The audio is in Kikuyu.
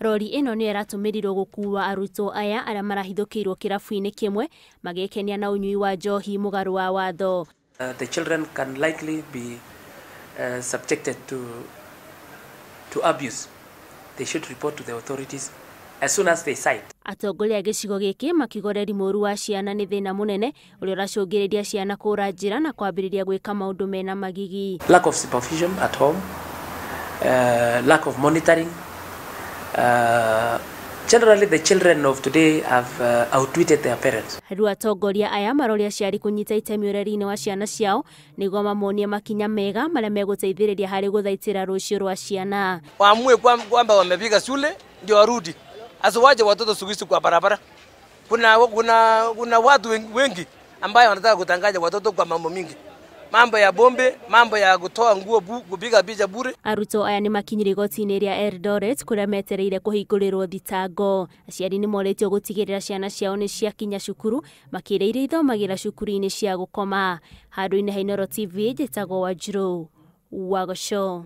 Rori ĩno nĩyo ĩratũmĩrirwo gũkuua arutwo aya arĩa marahithũkĩirwo kĩrabu-inĩ kĩmwe magĩkenia na ũnyui wa njohi mũgarũ wa watho. The children can likely be subjected to abuse. They should report to the authorities as soon as they sight. Atongoria a gĩcigo gĩkĩ makiuga ũreri mũũru wa ciana nĩ thĩna mũnene ũrĩa ũracũngĩrĩria ciana kũra njĩra na kwambĩrĩria gwĩka maũndũ mena magigi. Lack of supervision at home, lack of monitoring. Generally the children of today have outwitted their parents. Rĩu atongoria aya maroria aciari kũnyita itemi ũreri-inĩ wa ciana ciao nĩguo mamonie makinya mega marĩa megũteithĩrĩria harĩ gũthaitĩra rũciũ rwa ciana. Waamue kwamba wamepiga shule ndio warudi, asiwache watoto siku hizi kwa barabara. Kuna watu wengi ambayo wanataka kutangaza watoto kwa mambo mingi, mambo ya bombe, mambo ya kutoa nguo, kupiga picha bure. Arutwo aya nĩ makinyire igoti-inĩ rĩa Eldoret kũrĩa metereire kũhingũrĩrwo thitango. Aciari nĩ morĩtio gũtigĩrĩra ciana ciao nĩ ciakinya cukuru makĩria iria ithomagĩra cukuru-inĩ cia gũkoma. Handũ-inĩ ha Inooro TV, njĩtagwo Wanjirũ Wagocoo.